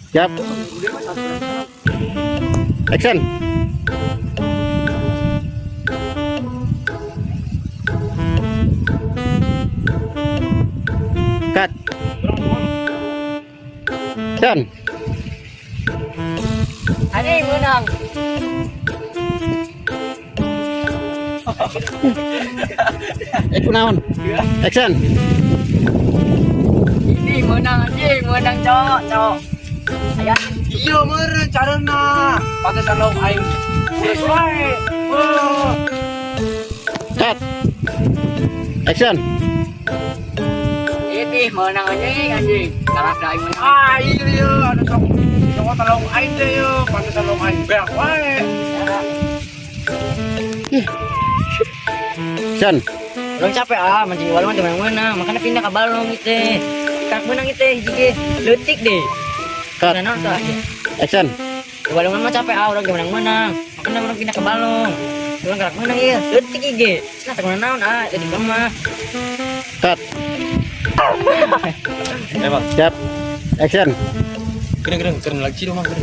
Siap. Action. Cut. Action. Anjing menang. Eh, kunaon? Action. Ini menang anjing, menang cok, cok. Ayah. Iya meureun carana. Pantesan lauk aing. Geus wae. Wah. Cut. Action. Ini menang anjing, anjing. Kalah dah aing menang. Ah iya iya anu sok sok lauk aing teh ieu. Pantesan lauk aing beak wae. Action. Orang capek ah, mancing balong mah menang-menang, makanya pindah ke balong itu. Kak menang itu hiji ge leutik deh. Cut. Nah, naon tuh aja. Action. Di balongan mah capek ah, orang menang-menang. Makanya orang pindah ke balong. Orang gerak menang iya, leutik ge. Nah, tak naon ah, jadi mah. Cut. Emang. Siap. Action. Keren keren keren lagi dong keren.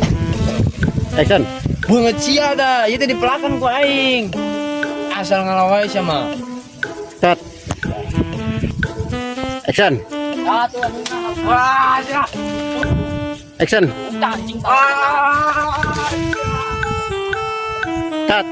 Action. Bunga cia dah, ieu teh dipelakan ku aing. Asal ngalawai sama. Cut. Action. Satu anjing. Wah, sia. Action. Anjing. Ah. Cut.